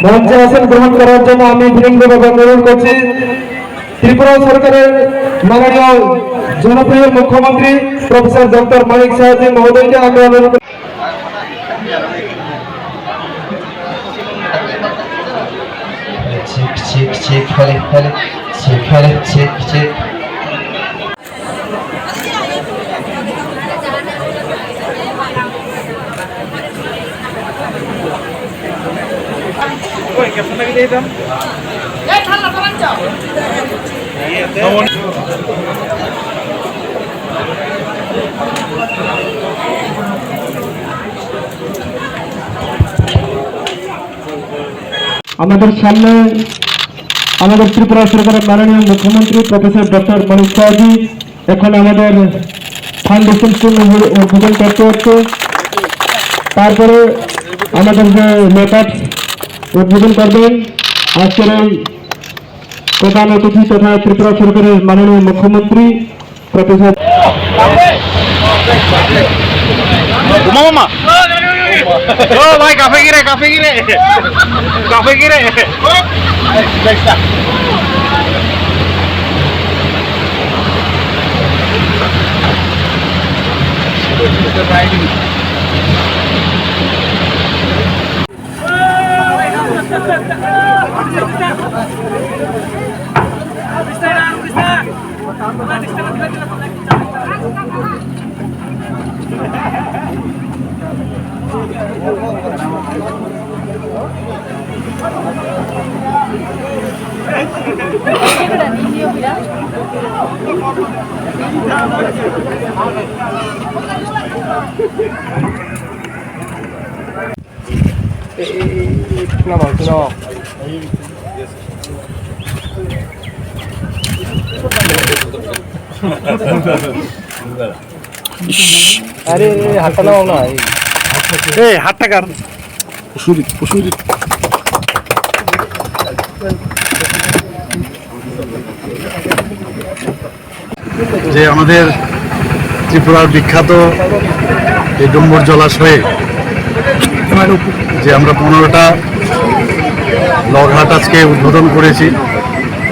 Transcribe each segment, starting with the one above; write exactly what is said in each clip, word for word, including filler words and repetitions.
মঞ্চে আসন গ্রহণ করার জন্য আমি বিনীতভাবে অনুরোধ করছি ত্রিপুরা সরকারের মাননীয় জনপ্রিয় মুখ্যমন্ত্রী প্রফেসর ডক্টর মানিক সাহাজি মহোদয়কে আমরা অনুরোধ করছি। Check, check, check, hello, hello, check, hello, check, check. আমাদের সামনে আমাদের ত্রিপুরা সরকারের মাননীয় মুখ্যমন্ত্রী প্রফেসর ডক্টর মানিক সাহাজি এখন আমাদের ফাউন্ডেশন স্টোন উদ্বোধন করতে হচ্ছে। তারপরে আমাদের যে মেকআপ উদ্বোধন করবেন আজকের এই প্রধান অতিথি তথা ত্রিপুরা সরকারের মাননীয় মুখ্যমন্ত্রী প্রফেসর। ঘুমাও মামা। ও ভাই, কাঁপে গিরে, কাঁপে গিরে। কাঁপে গিরে। আরে, আরে, হাতটা নামাও না, এই। এই, হাতটা কার? পশুরি, পশুরি। যে আমাদের ত্রিপুরার বিখ্যাত এই ডুম্বুর জলাশয়ে যে আমরা পনেরোটা লগ হাট আজকে উদ্বোধন করেছি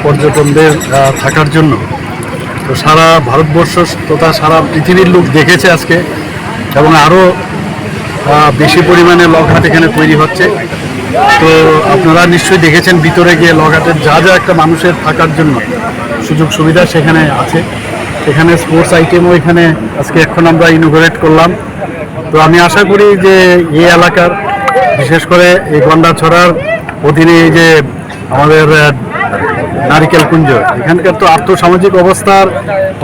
পর্যটকদের, আহ, থাকার জন্য। তো সারা ভারতবর্ষ তথা সারা পৃথিবীর লোক দেখেছে আজকে, এবং আরও, আহ, বেশি পরিমাণে লগ হাট এখানে তৈরি হচ্ছে। তো আপনারা নিশ্চয়ই দেখেছেন ভিতরে গিয়ে লগ হাটের যা যা একটা মানুষের থাকার জন্য সুযোগ সুবিধা সেখানে আছে। এখানে স্পোর্টস আইটেমও এখানে আজকে এখন আমরা ইনোগ্রেট করলাম। তো আমি আশা করি যে এই এলাকার, বিশেষ করে এই গন্ডাছড়ার অধীনে এই যে আমাদের, আহ, নারিকেল কুঞ্জ, এখানকার তো আর্থসামাজিক অবস্থার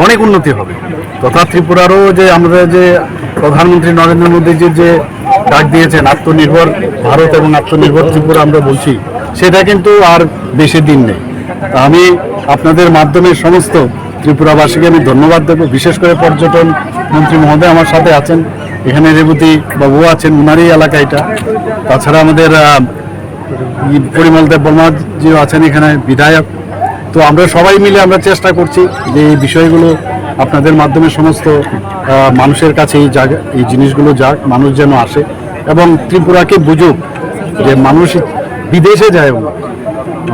অনেক উন্নতি হবে, তথা ত্রিপুরারও যে আমাদের যে প্রধানমন্ত্রী নরেন্দ্র মোদীজির যে ডাক দিয়েছেন আত্মনির্ভর ভারত এবং আত্মনির্ভর ত্রিপুরা আমরা বলছি, সেটা কিন্তু আর বেশি দিন নেই। তা আমি আপনাদের মাধ্যমে সমস্ত ত্রিপুরাবাসীকে আমি ধন্যবাদ দেবো। বিশেষ করে পর্যটন মন্ত্রী মহোদয় আমার সাথে আছেন, এখানে রেবতী বাবুও আছেন, ওনারই এলাকা এটা। তাছাড়া আমাদের, আহ, ই পরিমল দেব বর্মাজিও আছেন এখানে বিধায়ক। তো আমরা সবাই মিলে আমরা চেষ্টা করছি যে এই বিষয়গুলো আপনাদের মাধ্যমে সমস্ত, আহ, মানুষের কাছে এই জায়গা, এই জিনিসগুলো যাক, মানুষ যেন আসে এবং ত্রিপুরাকে বুঝুক যে মানুষ বিদেশে যায়।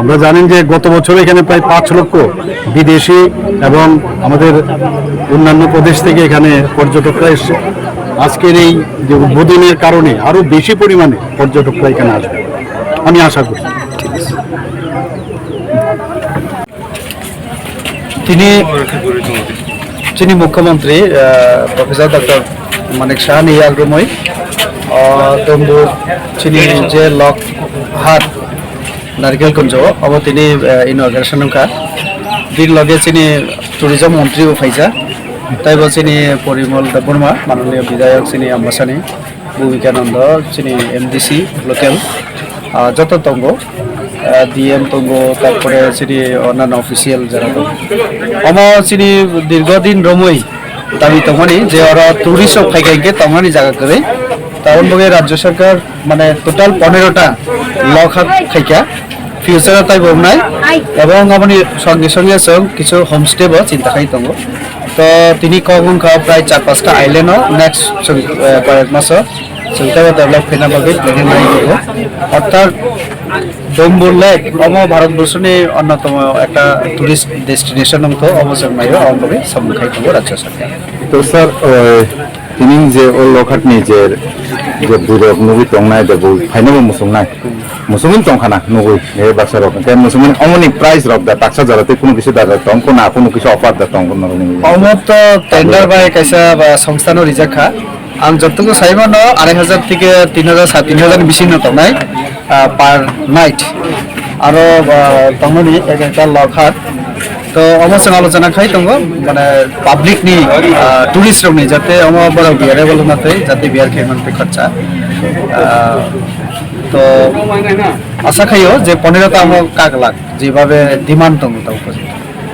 আমরা জানেন যে গত বছর এখানে প্রায় পাঁচ লক্ষ বিদেশি এবং আমাদের অন্যান্য প্রদেশ থেকে এখানে পর্যটকরা এসছে। আজকের এই যে উদ্বোধনের কারণে আরও বেশি পরিমাণে পর্যটকরা এখানে আসবে, আমি আশা করি। Tini chini mukhyamantri, ah, Professor Doctor Manik Sahani yagrumwi, ah, Dombur chini je log hat Narikel Kunjo, abo tini, ah, inauguration wngkha. Bini loge chini tourism montri bo phaijak, tei bo chini Porimol Debbarma, manoniyo bidhayok chini Ambasani. Bhumika Nando, chini M D C local, ah, joto tongo, ah, D M tongo, tarpore chini onano official jara tongo. Omo chini dirgo din romwi dabi tongmani je oro tourist rok phaikha hinkhe tongmani jaga kwrwi. Taboni bagwi Rajya Sarkar mane total ponero ta log hat khaikha. Future o taibo wngnai, ebong aboni songe songe chwng kisu homestay bo chinta khai tongo. To tini kok wngkha prai char pasta island o, next chwng, eh, koyek maso chwng teibo develop khaina bagwi planning nai tongo. Orthat Dombur Lake, omo Bharat borso ni onnotomo ekta tourist destination wngkha, omo chwng naio, omo bagwi samung khai tongo Rajya Sarkar. To sir, oi, tini je o Lokhat ni je, je bwrwi rok nugwi tongnai, je bo phaina bo muchungnai. Muchungwi tongkhana nugwi, e baksa rok. Hwnkhe muchungwi omoni price rok da taksa jora tei kunu kisa da tong, kunu, kunu kisa offer da tong, kunu nini. Omo to tender bai kaisa ba songstha no rijak kha. Ang jotono sai mano, arai hajar theke tin hajar, sa-, tin hajar ni bising no tongnai, ah, per night. Aro, ah, tongmani ek ekta Lokhat. To omo chwng alochona khai tongo, mane public ni, ah, tourist rok ni jate omo borok bearable wngna tei jate bear khai man tei khorcha. Ah, to asa khaio je pondro ta omo kak lak jebabe demand tongo tamo.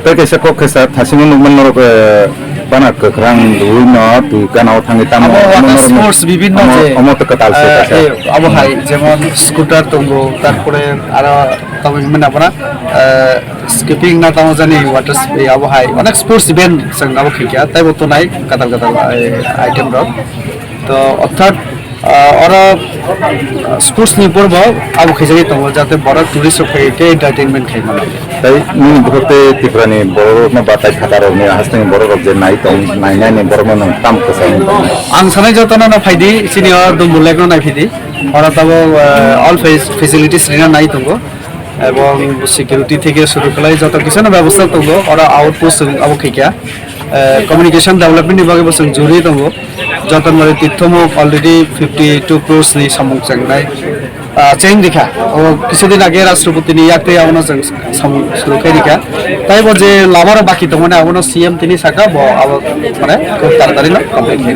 Tei kaisa kok khe sir, thasingo nukmani norok, eh, bana kwkhwrang rwi no twi gana o thangwi tamo Abo water omo norok sports bibinno omo, je, omo to kwtal se eh, kaisa. Eh, abo hai, jemon scooter tongo, tarpore aro tamo hinmani abona, eh, skipping na tamo jani water sp-, eh, abo hai, onek sports event chwng abo khaikha, tei bo tonai kwtal kwtal, eh, item rok. To, orthat, ah, oro, ah, sports ni borok abo khaijagwi tongo, jate borok tourist rok phai khe entertainment khai mano. Tai nini bukhuk tei Tripura ni borok rok no ba tai Thatar rok ni hasteni borok rok je nai tong, nai nai ni borok no nwng tam kwchang. Ang sanai joto no, no phaidi, chini o Dumbu Lake no nai phaidi. Oro tabuk, ah, all fac-, facilities rina nai tongo. Ebong security theke suru khlai joto kisa no bebosta tongo, oro outpost chwng abo khaikha. Eh, communication development ni bagwi bo chwng juri tongo. Joton Mari Tirtho muk already fifty two crores ni samung chengnai, ah, cheng rikha. O kisa din age Rashtrapati ni yak tei abono chwng samung suru khai rikha. Tai bo je lama rok baki tongmani abono C M tini saka bo abo mane khub taratari no complete khai.